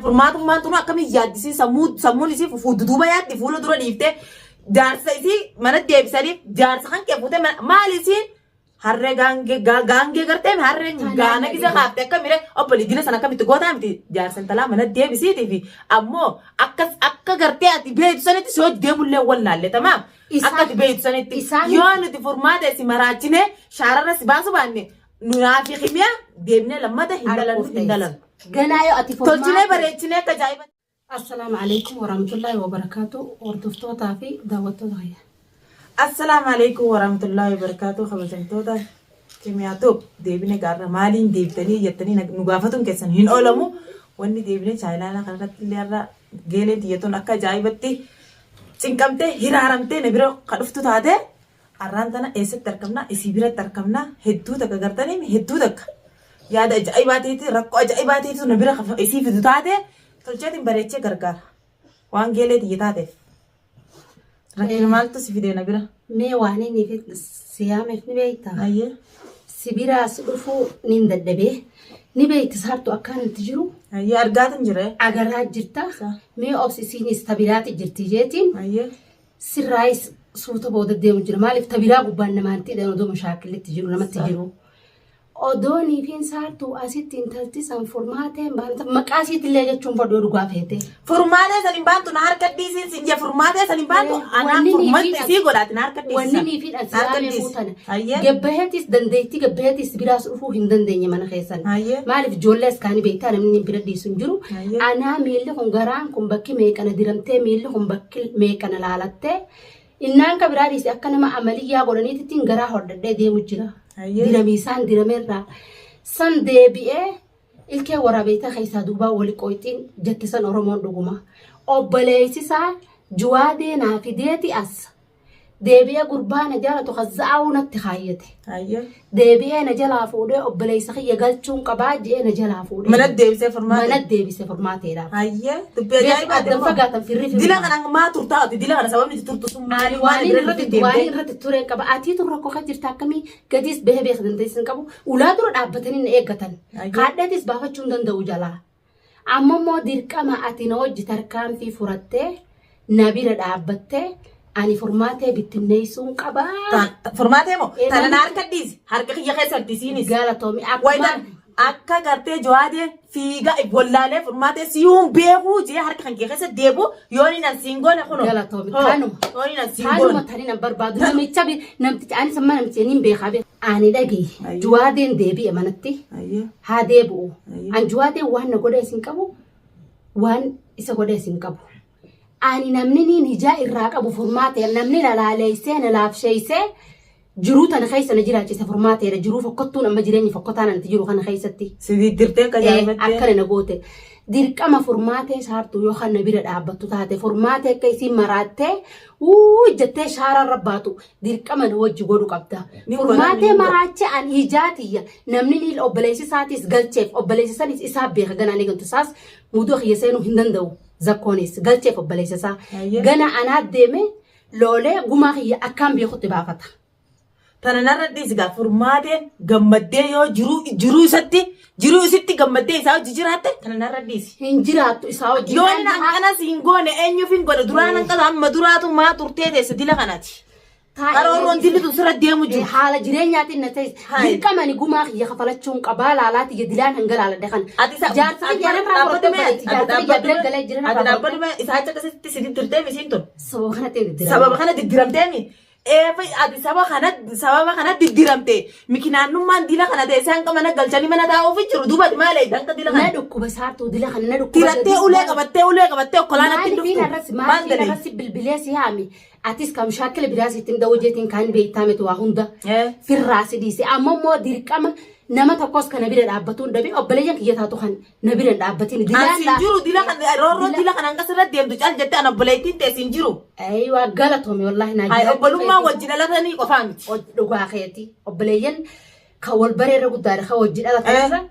Furmaatummaan tunu akkamiin yaaddisiin sammuu sammuun isii fuudduuba yaaddi fuula dura dhiiftee jaarsa isii mana deebisanii jaarsa kan kee fuutee maal isiin harree gaangee gaangee gartee harreen gaana gisa kaafte akka mire obbolii dila sana akkamitti gootaa miti jaarsa intalaa mana deebisiitii fi ammoo akkas akka gartee ati beektu sanitti si hojii deemullee wallaalle tamaam akka ati beektu sanitti yoo nuti furmaata si maraachine shaararra si baasu baanne nunaa fi kimiyaa deemnee lammata hin dalannu hin dalannu. Ganaa yoo ati Tolchinee furmaata. Bareechinee akka ajaa'iba. Assalaamu alaikum warahmatullahi wabarakaatu, hordoftootaa fi daawwattoota kiyya. Assalaamu alaikum warahmatullahi wabarakatuh. Kabajamtoota Kimiyaa Tube, deebine gaarra maaliin deebitanii jettanii nu gaafatuun keessan hin oolamu. Wanni deebine chaayinaala kanarratti illee irra geeleen tiyyatuun akka ajaa'ibatti cinqamtee hiraaramtee na bira ka dhuftu taate arraan tana eessatti argamna? Isii biratti argamna. Hedduu takka gartanii hedduu takka yaada ajaa'ibaatiiti, rakkoo ajaa'ibaatiitu na bira isii fidu taate tolcheetiin bareechee gargaara. Waan geelee tiyya taateef. Rakkina maaltu si fidee na bira? Mee waan inni si yaameef ni beektaa? Ayyee. Si biraas dhufuu nin dadhabee ni beekti saartu akkaan itti jiru. Ayyee, argaatin jira. Agaraa jirta. Mee obsi, isiinis tabiraati jirti jeetiin. Ayyee. Sirraayis suuta booda deemu jira. Maaliif tabiraa gubbaan namaanti dha odoo mashaakillitti jiru namatti jiru. Odoonii fi saartuu asitti intalti san furmaateen baanta maqaa isiitillee jechuun fadhoo dhugaa feete. Furmaatee san hin baantu, na harka dhiisiin sin jee, furmaatee san hin baantu, anaan Wanni furmaatti niifi isii godhaati na harka dhiisi Wanni san. niifi Na harka dhasiyaamee dhiisi. fuutana. Ayyee. Gabbaheetis dandeettii gabbaheetis biraas dhufuu hin dandeenye mana keessan. Ayyee. Maaliif ijoollee as kaanii beektaa namni bira dhiisu hin jiru. Ayyee. Anaa miilli kun garaan kun bakki meeqana diramtee, miilli kun bakki meeqana laalattee, innaan ka biraa dhiise akka nama amaliyyaa godhaniitittiin garaa hodhadhee deemu jira. Ayyee. Diramiisaan dirameerraa san deebi'ee ilkee waraabeetaa keessaa duubaa wali qoyxiin jette san Oromoon dhuguma. Obboleessisaa juwaadee naa fideeti as deebi'ee gurbaa na jaalatu kazza'aa'uu natti kaayyate. Ayyee. Deebi'ee na jalaa fuudhee obboleessa kiyya galchuun qabaa je'ee na jalaa fuudhee. Mana deebisee furmaate. Mana deebisee furmaateedhaaf. Ayyee. Dubbii ajaa'ibaati Addan immoo. fagaatan firri firri. Dila kana maa turtaa ati? Dila kana sababni itti turtu sun maali? Waan Waan inni bira irratti dhufte waan deemtee. irratti tureen qaba. Atiitu rakkoo kan jirta akkamii gadiis bahee beeka dandeessi hin qabu. Ulaa dura dhaabbatanii na eeggatan. Ayyee. Kaadheetis baafachuu hin danda'u jalaa. Amma immoo dirqama ati na wajji tarkaanfii furattee na bira dhaabbattee ani furmaatee bittinneessuun qabaa. Furmaatee moo? Ee, Tana na namni- harka dhiisi. Harka kiyya keessa itti isiinis. Galatoomi. Wayitan Akkuma akka gartee jawaadee fiiga wallaalee furmaatee siyuun beekuu jee harka kan kee keessa deebu yoon hin asiin goone kunoo. Galatoomi. Hoo, Tanuma. Yoon hin asiin Tanuma goone. tani nan barbaadu. Namicha namticha ani samma namicha niin beekaa beeka. Ani dhagaye. Ayyee. Juwaadeen deebi'e manatti. Ayyee. Haa deebi'u. Ayyee. An juwaadeen waan na godhe isin qabu, waan isa godhe isin qabu. Ani namni niin hijaa irraa qabu furmaatee, namni na laaleessee na laafsheessee jiruu tana keessa na jiraachise furmaateedha. Jiruu fokkottuun amma jireenya fokkotaan anti jiru kana keessatti. Si diddirtee akka ajaa'ibattee. Akkana na goote. Dirqama furmaatee saartuu yookaan na bira dhaabbattu taate furmaatee akka isiin maraattee uu jettee shaararra baatu dirqama na wajji godhu qabda. Ni godha, Furmaatee ni godha. maraache an ijaatiyya namni ni obboleessi isaatis galcheef obboleessi sanis isaa beeka ganaa ni galtu isaas mudoo kiyya seenuu hin danda'u zakkoonis galcheef obboleessa isaa. Ayyee. Gana anaa deeme loolee gumaa kiyya akkaan beekutti baafata. Tana narra dhiisi gaa, furmaateen gammaddee yoo jiruu jiruu isatti jiruu isitti gammaddee isaa hojii jiraatte tana narra dhiisi. Hin jiraattu isaa wajjin. Yoo inni hanqana siin goone eenyuuf hin godhe? Duraan hanqata amma duraatu maa turtee teesse dila kanati. Karoorroon dilli tun sirra deemu jiru. Haala jireenyaatiin na ta'e Hayi. dirqama ani gumaa kiyya kafalachuun qabaa laalaati kiyya dilaan hanga laaladhe kana. Ati isa Jaarsa kiyya narraa fudhattee obboleetti jaarsa kiyya bira galee jira Ati narraa dhaabbadhu fudhattee. mee isaa achi akkasitti si diddirtee misiin tun. Sababa kanatti hin diddiramne. Sababa kana diddiramteemi. Eefa ati saba kana sababa kana diddiramte mikinaannummaan dila kana ta'e isaan mana galchanii mana taa'uuf jiru, duuba ati maal eegda akka dila Na kana. dhukkuba saartuu dila kana na dhukkuba. Tirattee ulee qabattee ulee qabattee okkolaanatti Maaliif dhuftu. irratti Maal maaliif dalii? irratti bilbilee si haami? Atis kam shaakila biraa sitti hin dha'u jeetiin kaan beektaa miti waa hunda. Firraa si dhiise. Amma immoo dirqama nama tokkos kana bira dhaabbatuun dhabe, obboleeyyan kiyya taatu kan na bira hin dhaabbatin. An siin jiru dila kana roorroo dila kana hanga sirra deemtu cal jette an obboleettiin ta'e siin jiru. Ayiwaa, galatoomi wallaahi naa Hayi jiraachuu obbolummaa keetiif. wajji dhalatanii qofaa miti. Dhugaa keeti, obboleeyyan kan wal bareerra guddaadha, kan wajji dhalatan Eh. irra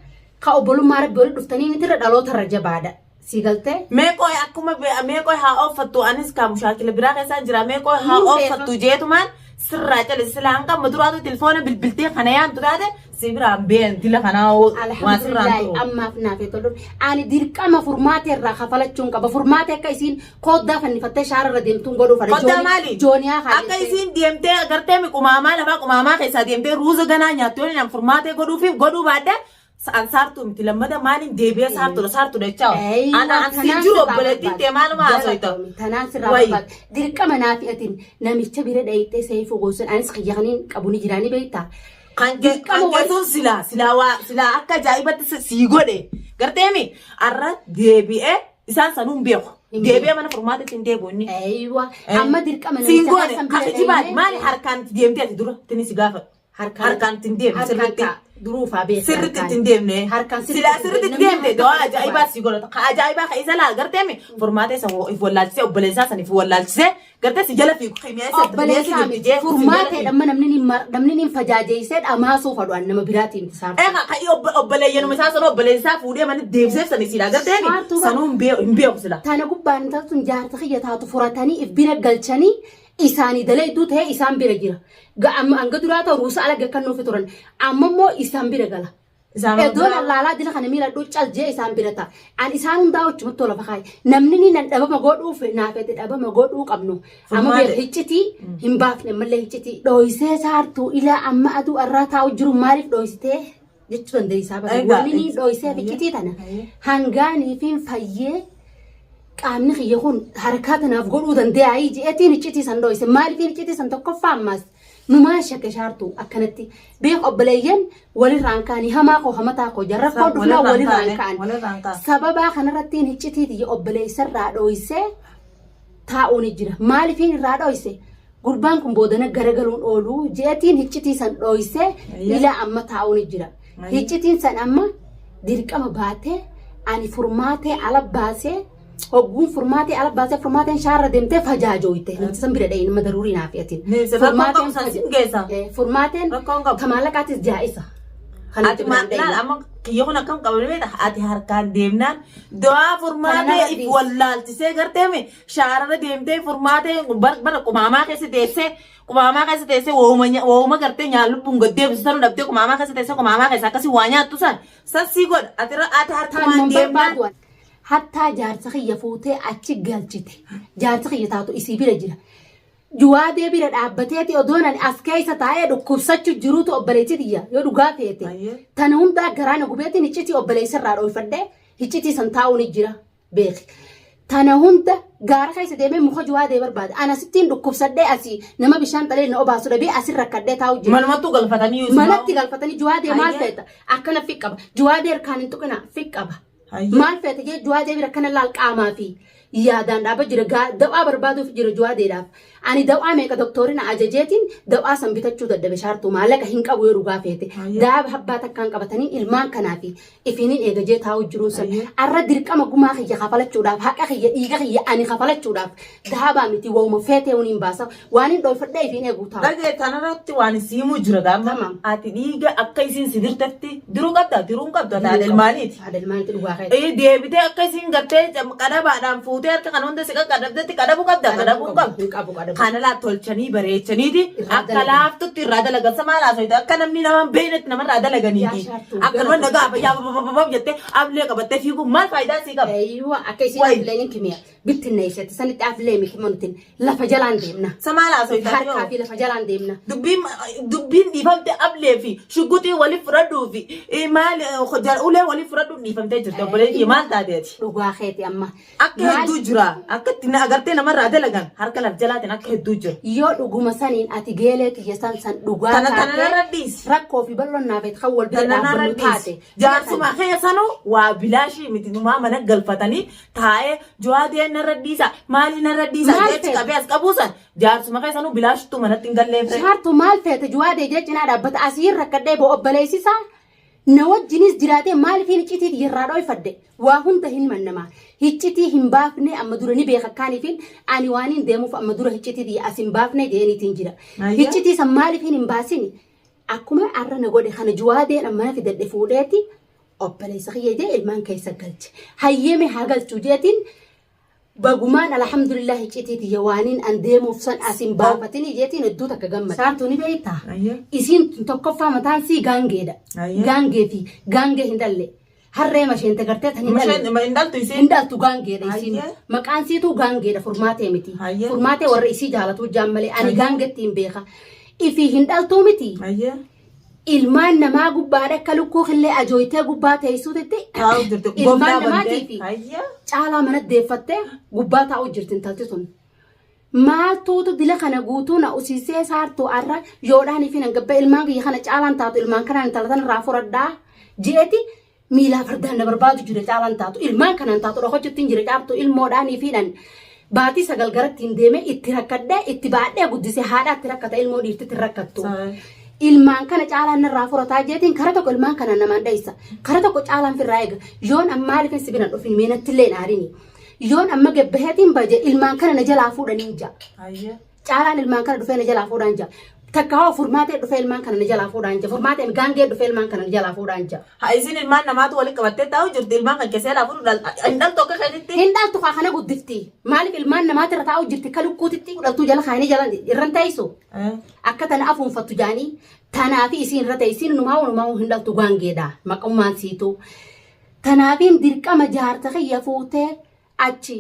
kan obbolummaa rabbi walitti dhuftanii mitirra dhaloota irra jabaadha. Sii galtee? Mee qoy akkuma mee qoy haa ooffattu, anis kaa mushaakila biraa keessaan jira, mee qoy haa Niin beeka. ooffattu jeetumaan sirraa calise. Sila hanga amma duraatu telefoona bilbiltee kana yaamtu taate Si biraan been dila kanaa waa sirraan Alhamdulillahi turu. ammaaf naaf tolu. Ani dirqama furmaata irraa kafalachuun qaba. Furmaata akka isiin koddaa fannifattee shaara irra deemtuun godhuu fadha. Koddaa maali? Jooniyaa haa Akka isiin deemtee agartee mi qumaamaa lafaa qumaamaa keessaa deemtee ruuza ganaa nyaattu yoo naan furmaatee godhuufi godhuu baadde an saartuu miti lammada maaliin deebi'ee saartuudha saartuudha jechaa ana an si jiru obboleettiin tee maaluma haasoyta. Tanaan sirraa Wayi. barbaada. Dirqama naaf atin namicha bira dhayxee seefuu goosan anis kiyya kaniin qabu ni jiraani beektaa. Kan kee Dirqama kan kee sun silaa silaa waa silaa akka ajaa'ibatti sii godhe garteemi arra deebi'ee isaan sanuu hin beeku. Hin Deebi'ee mana furmaatatti hin deebi'u inni. Eeywa. Amma dirqama Siin namicha goone san kan bira kijibaati dhayne maali harkaan itti deemtee ati dura tini si gaafadhu. Harkaan ittiin deemne sirriitti. Duruufaa beekta. Sirriitti ittiin deemne. Harkaan Silaa sirriitti itti deemte dawaa ajaa'ibaa si godhata. Ka ajaa'ibaa ka isa laal garteemi furmaata isa if wallaalchisee obboleessaa san if wallaalchisee gartee si jala fiigu kimiyaa isa Obboleessaa miti. Furmaatee dhamma namni ni namni ni fajaajeessee dhamaasuu fadhu an nama biraatiin itti saartu. Egaa ka obboleeyyanuma isaa sana obboleessaa fuudhee mana deemseef sani silaa garteemi Saartuu bara. sanuu hin beeku silaa. Tana gubbaan taatun jaarsa kiyya taatu furatanii if bira galchanii isaanii dalayduu ta'ee isaan bira jira. Amma hanga duraa ta'u ruusa alaga kan nuufi turan. Amma immoo isaan bira gala. Isaan Iddoon allaalaa dila kana miila cal jee isaan bira ta'a. An isaan hundaa wajjumatti tola fakaaye. Namni ni nan dhabama godhuuf naafete dhabama godhuu qabnu. Amma Furmaate. beek hiccitii hin baafne ammallee hiccitii. Dhooysee saartuu ilaa amma aduu arraa taa'u jiru maaliif dhooysitee jechuu dandeessaa bara. Egaa, Wanni ni dhooysee hiccitii tana hangaanii fi fayyee qaamni kiyya kun harkaa tanaaf godhuu dandee'aa je'eetiin hiccitii san dhooyse. Maaliif hiccitii san tokkoffaa ammaas numaan shakke shaartu akkanatti beek obboleeyyan walirraan kaanii hamaa koo hamataa koo jarra koo dhufnaa walirraan ka'an. Walirraan ka'an. Sababaa kanarrattiin hiccitii tiyya obboleessarraa dhooysee taa'uun jira. Maaliifin irraa dhooyse? Gurbaan kun boodana garagaluun ooluu je'eetiin hiccitii san dhooysee ilaa amma taa'uun jira. Hiccitiin san amma dirqama baatee ani furmaatee ala baasee hogguun furmaatee ala baasee furmaateen shaarra deemtee fajaajooyte namti san bira dha'in nama daruurii naaf atin. Rakkoon qabu san sin geessa. Furmaateen Rakkoon qabu. kamaallaqaatis jaa'isa. Kan Ati namti biraan laal dha'in. amma kiyya kun akkam qabame beekta ati harkaan deemnaan du'aa furmaatee if wallaalchisee garteemi shaararra deemtee furmaatee bara qumaamaa keessa teessee qumaamaa keessa teessee wooma gartee nyaan lubbuun gad deebisu sanuu dhabdee qumaamaa keessa teessee qumaamaa keessa akkasii waa nyaattu san san sii godha ati ati harkumaan Taanuma deemnaan barbaadu. Hattaa jaarsa kiyya fuutee achi galchite. Jaarsa kiyya taatu isii bira jira. Juwaadee bira dhaabbateeti odoon ani as keessa taa'ee dhukkubsachuu jiruutu obboleettii tiyya yoo dhugaa feete. Tana hundaa garaa na gubeetiin hiccitii obboleessa irraa dhooyfadhee hiccitii san taa'uu ni jira beeki. Tana hunda gaara keessa deemee muka juwaadee barbaada. Ana sittiin dhukkubsadhee asii nama bishaan xalee na obaasu dhabee asin rakkadhee taa'u jira. Manumattuu galfatanii yuusu. Manatti galfatanii juwaadee maal feeta akkana fiqqaba. Juwaadee harkaan hin tuqina fiqqaba. Maal feete jee juwaadee bira akkana laal qaamaa fi yaadaan dhaaba jira dawaa barbaaduuf jira juwaadeedhaaf. Ani dawaa meeqa doktoori na ajajeetiin dawaa san bitachuu dadhabe shaartuu maallaqa hin qabu yoo dhugaa feete. Daaba habbaa takkaan qabatanii ilmaan kanaa fi ifiniin eega jee taa'u jiruun san. Arra dirqama gumaa kiyya kafalachuudhaaf haqa kiyya dhiiga kiyya ani kafalachuudhaaf daabaa miti wauma feetee waniin baasa waan hin dhoofadhee ifiin eeguu taa'u. Dhagee tanarratti waan siimuu jira gaama. Tamam. Ati dhiiga akka isiin si dirtetti diruu qabda diruu hin qabdu ati haadha ilmaaniiti. Haadha ilmaaniiti dhugaa keeti. Deebitee akka isiin gartee qadabaadhaan fuutee harka kan hunda si qaqqadabdetti qadabuu qabda qadabuu hin qabdu. Hin qabu qadabu. Kana laa tolchanii bareechaniiti Irraa akka dalagan. laaftutti irraa dalagan sama laasoyte akka namni nama hin beeknetti namarraa dalaganiiti. Yaa shaartuu, Akka nama nagaa fayyaa babababab jettee ablee qabattee fiiguu maal faayidaa sii qaba? Eeyyuu akka isiin Wayi. afleen hin kimiya bittinneessite sanitti aflee miti manutin lafa jalaan deemna. Sama laasoyte. Harkaa fi lafa jalaan deemna. Dubbiin dubbiin dhiifamte ablee fi shugguxii waliif fudhadhuu fi maal ulee waliif fudhadhuu dhiifamtee jirti obboleettii maal taateeti? Dhugaa keeti amma. Akka hedduu jira akka itti na agartee namarraa dalagan harka laf jalaatiin akka hedduu jira. Yoo dhuguma saniin ati geelee tiyya san san dhugaa Tana tana narra dhiisi. rakkoo fi bal'oon naaf kan wal bira Tana narra dhaabbannu taate. dhiisi. Jaarsuma keessanuu waa bilaashii miti numaa mana galfatanii taa'ee jawaadee narra dhiisa maalii narra dhiisa Maal jechi feete? qabee as qabuusan jaarsuma keessanuu bilaashittuu manatti hin galleefre. Shaartu maal feete juwaadee jee cinaa dhaabbata asiin rakkadhee boo obboleessisaa na wajjinis jiraatee maaliifin iccitii irraa dhoyfadde waa hunda hin mannamaa hiccitii hin baafne amma dura ni beeka kaaniifin ani waan hin deemuuf amma dura hiccitii as hin baafne jeeniitiin jira. Hiccitii san maaliifin hin baasini akkuma arra na godhe kana juwaadeen amma fidadhe fuudheeti obboleessa kiyya jee ilmaan keessa galche hayyeeme haa galchu jeetiin Bagumaan alhamdulillah iccitii tiyya waaniin an deemuuf san as hin baafatini jeetiin hedduu takka gammada. Saartuu ni beektaa? Ayyee. Isiin tun tokkoffaa mataan sii gaangeedha. Ayyee. Gaangee fi gaangee hin dhalle. Harree masheente gartee tan hin dhalle. Masheen hin dhaltu Hin isiin. dhaltu gaangeedha isiin. Ayyee. Maqaan siituu gaangeedha furmaatee miti. Ayyee. Furmaatee warra isii jaalatuu jaan malee ani Ayyee. gaangetti hin beeka. Ifii hin dhaltuu miti. Ayyee. Ilmaan namaa gubbaadha akka lukkuu killee ajooytee gubbaa teessuutitti Taa'u jirti. ilmaan Goblaa namaatii bantee. fi Ayyee. caalaa mana deeffattee gubbaa taa'u jirti intalti sun. Maaltuutu dila kana guutuu na usiisee saartuu arra yoodhaan fi nan gabbee ilmaan kiyya kana caalaan taatu ilmaan kanaan intala tana irraa furadhaa jeeti miilaa fardaan na barbaadu jira caalaan taatu ilmaan kanaan taatu dhokachuutti hin jira caartuu ilmoodhaan fi nan baatii sagal garatti hin deeme itti rakkadhee itti baadhee guddisee haadhaatti rakkata ilmoo dhiirtitti hin rakkattu. Ilmaan kana caalaan narraa furataa jeetiin kara tokko ilmaan kana namaan dheessa. Kara tokko caalaan firraa eega. Yoon amma maaliif si bira dhufin mee natti illee hin aarini. Yoon amma gabbaheetiin baje ilmaan kana na jalaa fuudhanii ja'a. Ayyee. Caalaan ilmaan kana dhufee na jalaa fuudhaan ja'a. Takka hoo furmaatee dhufee ilmaan kana na jalaa fuudhaan ja'a. Furmaatee gaangee dhufee ilmaan kana na jalaa fuudhaan ja'a. Haa isiin ilmaan namaatu walitti qabattee taa'u jirti ilmaan kan keessaa laa fuudhu hin dhaltu akka keetitti. Hin dhaltu kaa kana guddifti. Maaliif ilmaan namaati irra taa'u jirti akka lukkuutitti dhaltuu jala kaanii jala irran teessu. Akka tana afuunfattu jaanii tanaafi isiin irra ta'e isiin numaa numaa hin dhaltu gaangeedha maqummaan siitu. Tanaafiin dirqama jaarsa kiyya fuutee achi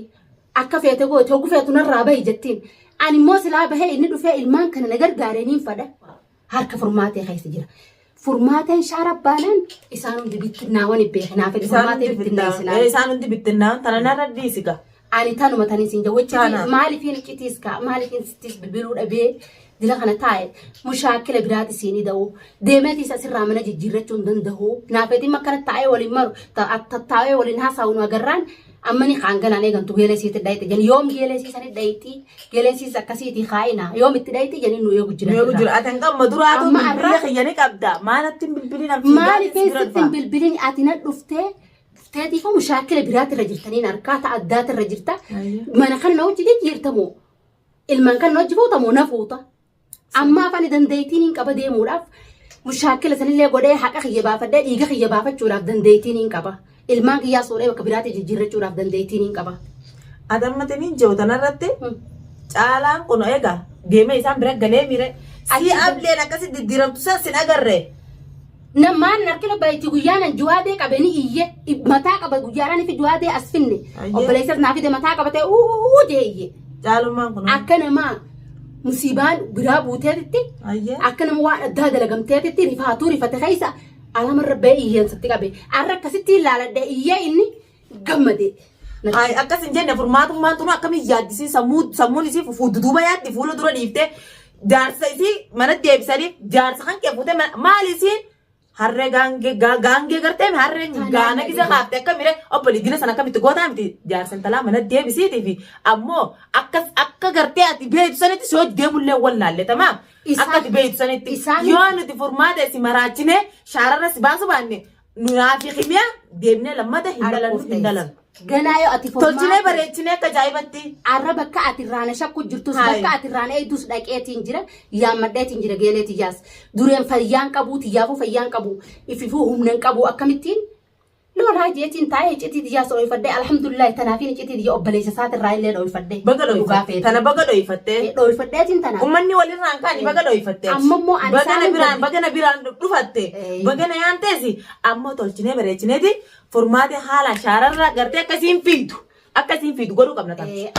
akka feete goote hogu feetu narraa bahi jettiin. Ani immoo silaa bahee inni dhufee ilmaan kana na gargaaree niin fadha. Harka furmaatee keessa jira. Furmaateen shaara baanaan isaan hundi bittinnaawwan hin beekin. Naaf Isaan furmaatee hundi bittinneessinaan. Isaan hundi bittinnaa'an tana narra dhiisiga. Ani tanuma tani siin jedhu Tana. maaliifin iccitis kaa maaliifin sittis bilbiluu dhabee dila kana taa'e mushaakila biraati siin ida'u deemeetiis asirraa mana jijjiirrachuu hin danda'u naafeetiin akkana taa'ee waliin maru tattaa'ee waliin haasa'u nu agarraan amma ni kaan ganaan eegantu geelee siiti dhayite jani yoom geelee siisanii dhayiti geelee siis akkasiiti kaa'ina yoom itti dhayiti jani nu eegu jira. Nu eegu jira. Ati hanga duraatu Amma bilbila arra- kiyya ni qabda. Maalatti hin bilbilin an Maaliif fiigaa bira sitti dhufa. hin bilbilin ati na dhuftee dhufteetiif mushaakila biraati irra jirtaniin harkaa ta'a addaati irra jirta. Ayyo. Mana kana na hojii jijjiirtamoo ilmaan kana na hojii fuutamoo na fuuta. Amma afaan dandeettiin hin qaba deemuudhaaf mushaakila sanillee godhee haqa kiyya baafadhee dhiiga kiyya baafachuudhaaf dandeettiin hin qaba. Ilmaan kiyyaa sooree bakka biraatti jijjiirrachuudhaaf dandeettiin hin qaba. Ati amma tiniin jiru tanarratti caalaan kun egaa deemee isaan bira galee mire. Si Achi ableen akkasi diddiiramtu san sin agarre. Namaan harkina baay'ee guyyaan juwaadee qabe ni iyye mataa qaba guyyaadhaan fi juwaadee as finne Ayyee. obboleessas naa fide mataa qabatee uuu jee iyye. Caalummaan kun. Akka namaa musiibaan biraa buuteetitti Ayyee. akka nama waan addaa dalagamteetitti rifaatuu rifate keessa alamarra ba'ee iyyeensatti qabe. Arra akkasitti ilaaladhe iyyee inni gammade. Ay, akkas hin jenne furmaatummaan tunu akkamiin yaaddisiin sammuu sammuun isii fuudduuba yaaddi fuula dura dhiiftee jaarsa isii mana deebisanii jaarsa kan kee fuutee maal isiin harree gaangee gaangee gartee harreen gaana gisa kaafte akka mire obbolii dina sana akkamitti gootaa miti jaarsa intalaa mana deebisiitii fi ammoo akkas akka gartee ati beektu sanitti si hojii deemullee wallaalle tamaam akka ati beektu sanitti yoo nuti furmaata si maraachine shaararra si baasu baanne nunaa fi kimiyaa deemnee lammata hin dalannu hin dalannu. Ganaa yoo ati Tolchinee bareechinee akka ajaa'ibatti. Arra bakka ati irraana shakku jirtus Hayi. bakka ati irraana eegdus dhaqeetiin jira yaammadheetiin jira geelee tiyyaas dureen fayyaan qabuu tiyyaafuu fayyaan qabu ififuu humna hin qabu akkamittiin lolaa jeetiin taa'ee iccitii tiyyaas dhooyfadhee alhamdulillahi tanaafiin iccitii tiyya obboleessa isaatirraa illee dhooyfadhee Baga dhugaa dhooyfatte. feete Tana baga dhooyfatte. dhooyfadheetiin tana Uummanni walirraan kaani baga dhooyfatte. Amma immoo ani Baga na isaan biraan hin baga na biraan dhufatte. Ee. Baga na yaanteesi ammoo tolchinee bareechineeti furmaate haala shaararra gartee akkasiin fiidu. Akkasiin fiidu godhuu qabna ta'a.